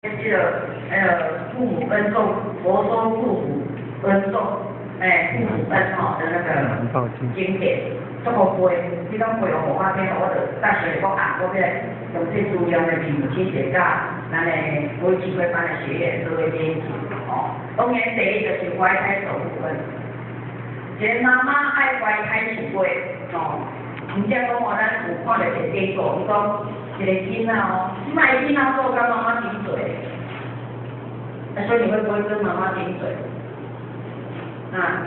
這個父母恩重，佛說父母恩重，父母恩吼的那個經典，這個背，你講背予我聽，我就大學講啊，我欲用這資料的母親節佮咱的國際會班的學員做個連結，哦。當然第一就是懷胎受苦恩，一個媽媽愛懷胎十月，哦，毋則講哦，咱有看著一個典故，伊講一個囡仔哦，這擺囡仔做佮媽媽頂嘴，啊，所以你會不會跟媽媽頂嘴？啊？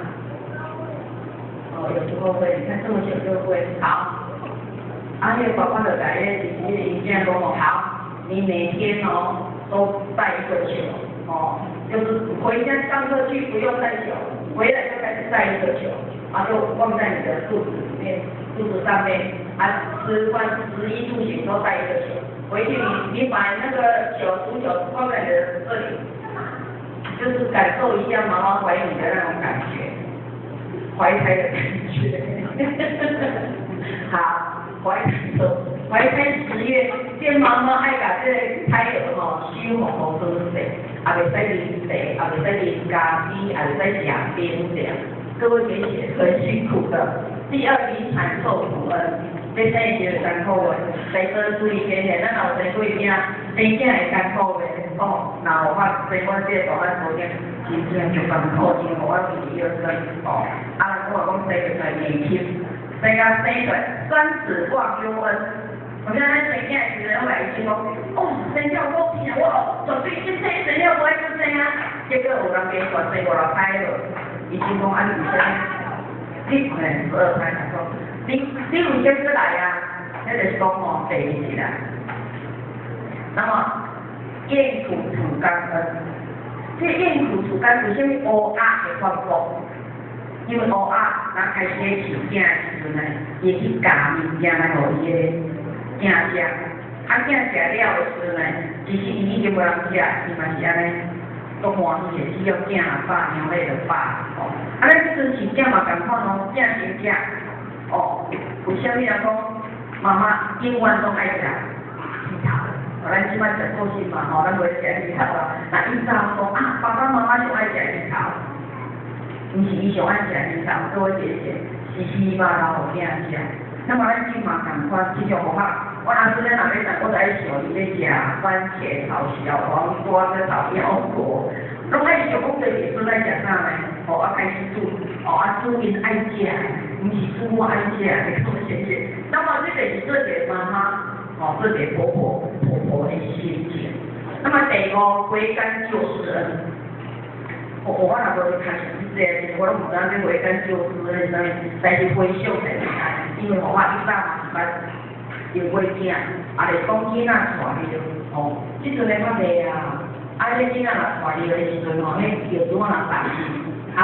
哦，有時候會，你看這麼小就會。好，啊，那個爸爸就共彼個因囝講哦，好，你每天哦都帶一個球，哦，就是回家上課去不用帶球，回來就開始帶一個球，啊，就放在你的肚子裡面，肚子上面，啊，吃飯食衣住行都帶一個球，回去你把那個球足球放在你的這裡，就是感受一下媽媽懷你的那種感覺，懷胎的感覺。好，懷胎十月，這媽媽愛共這個胎兒吼手予好好洗，也袂使啉茶，也袂使啉咖啡，也袂使食冰涼。各位學姐很辛苦的。第二，臨產受苦恩，欲生時就艱苦的，生做水天天，咱若有生過囝，生囝會艱苦的，哦，若有法生阮這個大漢無囝，真正就艱苦，真予我弟弟要生，哦，啊，人講話講生就出來年輕，生甲生出來三子忘憂恩。我像咱生囝的時陣，我來醫生講，哦，生了好疼，我哦絕對這生生了無愛閣生啊。結果有人家傳生五六胎了，醫生講啊，你為啥物？你12胎，他說，你為啥物閣來啊？那就是講吼，第二次啦。那麼咽苦吐甘恩，這咽苦吐甘為啥物烏鴉會發福？因為烏鴉咱開始咧飼囝的時陣呢，伊會去咬物件來予伊的囝食，啊囝食了的時陣呢，其實伊已經無人食，伊嘛是按呢，足歡喜的，只要囝若飽，娘咧就飽，哦。啊，咱這陣飼囝嘛仝款哦，囝先食，哦，為啥物人講媽媽永遠攏愛食芋頭？哦，咱這擺食素食嘛，吼，咱袂食芋頭啊。那以早講啊，爸爸媽媽上愛食芋頭，毋是伊上愛食芋頭，各位姐姐，是希望留予囝食。那麼咱這嘛仝款，親像我我阿孫咧若欲食，我就愛想伊欲食番茄炒小黃瓜，閣炒腰果，攏愛想講這孫愛食啥呢？哦，啊開始煮，哦啊煮𪜶愛食的，毋是煮我愛食的，各位姐姐。那麼這個是做一個媽媽，哦，做一個婆婆婆婆的心情。那麼第五，回甘救世恩。我若無讀這個，我攏毋知影欲回甘救世恩是啥物，但是回想起來，因為我以早嘛是捌用過囝，啊咧講囡仔帶尿，吼，這陣咧較袂啊，啊這囡仔若帶尿的時陣吼，彼尿拄仔若重去，啊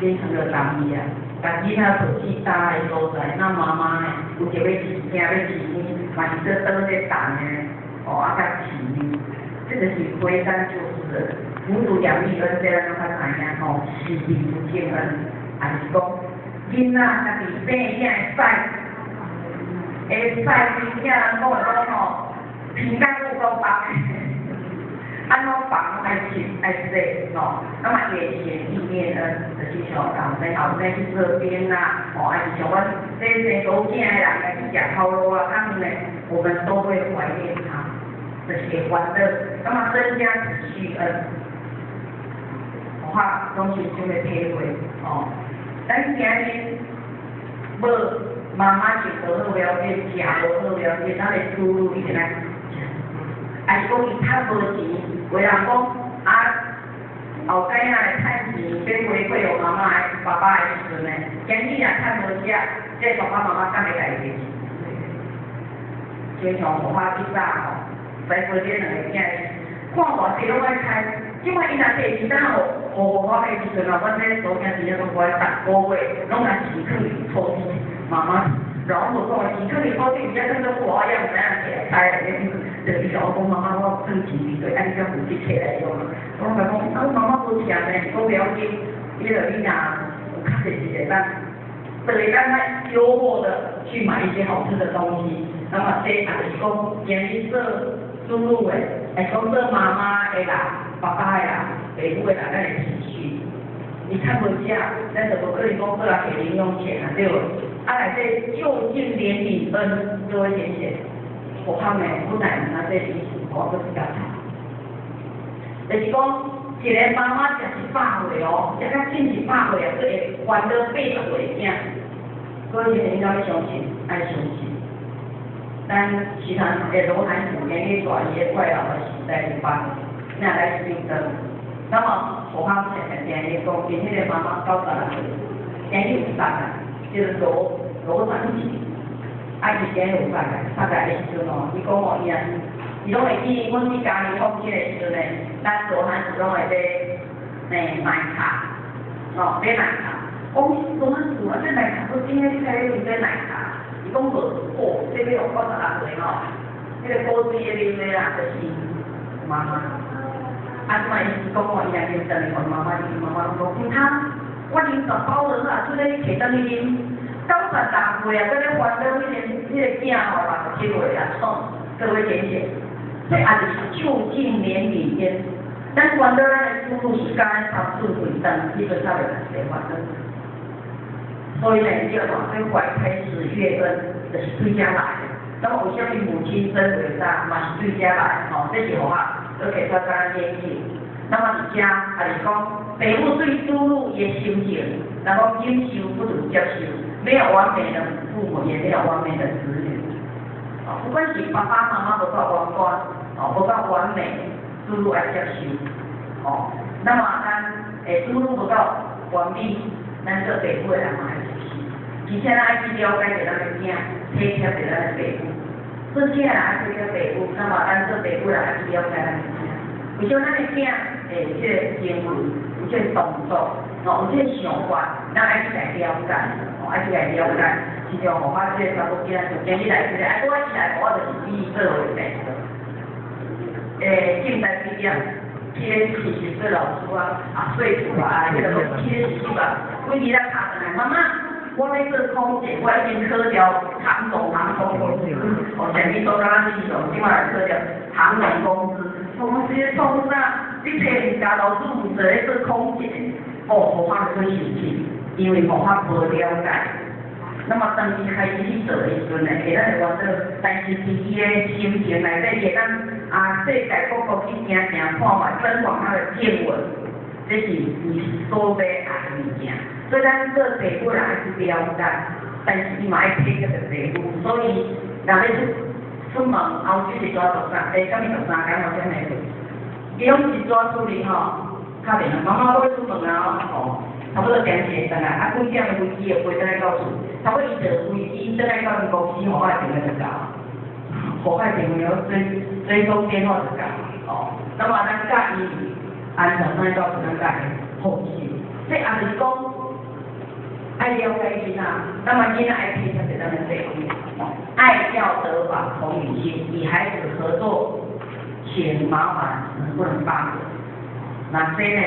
變成了重去啊，共囡仔抱去焦的所在，那媽媽呢，有著欲飼囝欲飼嬰，嘛是做倒這重的，哦啊共飼呢，這個是回甘救世恩，母乳養育恩，這咱攏較知影吼，是義不見恩，還是講囡仔家己生囝會使，會使真正人講的講吼，皮蛋有夠薄，按怎放攏愛清愛洗吼，那麼眼前意念恩，就是像後生後生去做兵啦，吼，還是像阮這生查某囝的人來去食頭路啊，他們呢，我們都會懷念他，就是會歡樂，那麼增加子婿恩，我攏是這個體會，哦。咱今日無媽媽食無好無要緊，食無好無要緊，咱的子女一定愛食，還是講伊較無錢，有人講啊，後蓋仔來趁錢欲回饋予媽媽的爸爸的時陣呢，今日若趁無食，這爸爸媽媽敢會共伊錢？親像我以早吼，在過這兩个囝，看偌濟攏愛開，這擺伊若摕錢單予我的時陣啊，阮這查某囝真正攏無愛，逐個月攏共錢囥佇抽屜，媽媽，然後我講錢囥佇抽屜，而家囥做破啊樣，毋知影摕來開來，就是想講媽媽我囥錢佇對，啊你才有去摕來用。我攏共講，啊媽媽無錢呢，講不要緊，伊就你若有較濟是會當，就會當較誘惑的去買一些好吃的東西。那麼這也是講，今日做子女的，會講做媽媽的人、爸爸的人、爸母的人，咱會體恤。伊較無食，咱就無可能講閣來提零用錢啊，對無？啊，內底究竟憐憫恩，各位淺顯，我看呢，本來毋知這個意思，我閣比較查。就是講，一個媽媽食100歲哦，食甲近100歲啊，閣會煩惱80歲的囝。各位應該相信，愛相信。咱其他的羅漢子年去大伊的快樂的時代是八，那來是真。那麼我看常常聽伊講，因彼個媽媽96歲，今日有殺啊，叫做羅羅長吉，啊伊今日有殺啊，殺來的時陣哦，伊講哦，伊啊，伊攏會記阮去家己放氣的時陣呢，咱羅漢子攏會買欸奶茶，哦買奶茶。講羅漢子啊，這奶茶閣今日你開去買奶茶？伊講無，哦，這個有96歲吼，彼個古錐的啉的啦，就是媽媽。啊，這擺伊是講哦，伊若啉轉去予媽媽啉，媽媽攏講毋通，我啉10包就好啊，出來你提轉去啉，96歲啊，閣咧煩惱彼個囝吼67歲啊，創，各位淺顯，這也就是究竟憐憫恩。咱煩惱咱的子女是佮咱三寸規長，彼個才袂較濟煩惱。所以呢，叫做這懷胎十月恩，就是對遮來的。那麼為啥物母親真偉大，嘛是對遮來的吼，這是予我閣提出咱研究。那麼佇遮，也是講，父母對子女的心情，那講忍受不如接受，沒有完美的父母，也沒有完美的子女。哦，不管是爸爸媽媽無夠完全，哦，無夠完美，子女愛接受。哦，那麼咱子女無夠完美，咱做父母的人嘛愛接受。而且咱愛去了解著咱的囝，體貼著咱的父母。做囝人愛體貼父母，那麼咱做父母人愛去了解咱的囝。為啥咱的囝會有這個行為，有這個動作，哦，有這個想法，咱愛去來了解，哦，愛去來了解。親像予我這個查某囝，就今日來這個，啊，我一來我就是比伊做為病。近代畢業，去咧實習做老師啊，啊，說服啊，彼個攏去咧實習啊，規日咧敲轉來，媽媽，我欲做空姐，我已經考著長榮航空公司，哦，上日都敢若是上，這擺來考著長榮公司。我講這個創啥？你揣毋教老師毋做咧做空姐，哦，予我就去生氣，因為予我無了解。那麼當伊開始去做的時陣呢，會咱會煩惱，但是佇伊的心情內底，會當啊世界各國去行行看覓，增廣他的見聞，這是伊所欲愛的物件。所以咱做父母人愛去了解，但是伊嘛愛體貼著父母，所以若欲出出門，歐洲一逝13，欸，啥物13工我啥物去？伊攏一逝出去吼，敲電話，媽媽我欲出門啊，吼，差不多點時轉來，啊幾點的飛機會飛轉來到厝，差不多伊坐飛機轉來到𪜶公司，予我的電話就到，予我的電話追追蹤電話就到，哦，那麼咱教伊安全轉來到厝，咱教伊放心，這也就是講愛了解囡仔，那麼囡仔愛體貼著咱的父母，愛教得法同理心，與孩子合作，請麻煩能不能幫？那這呢？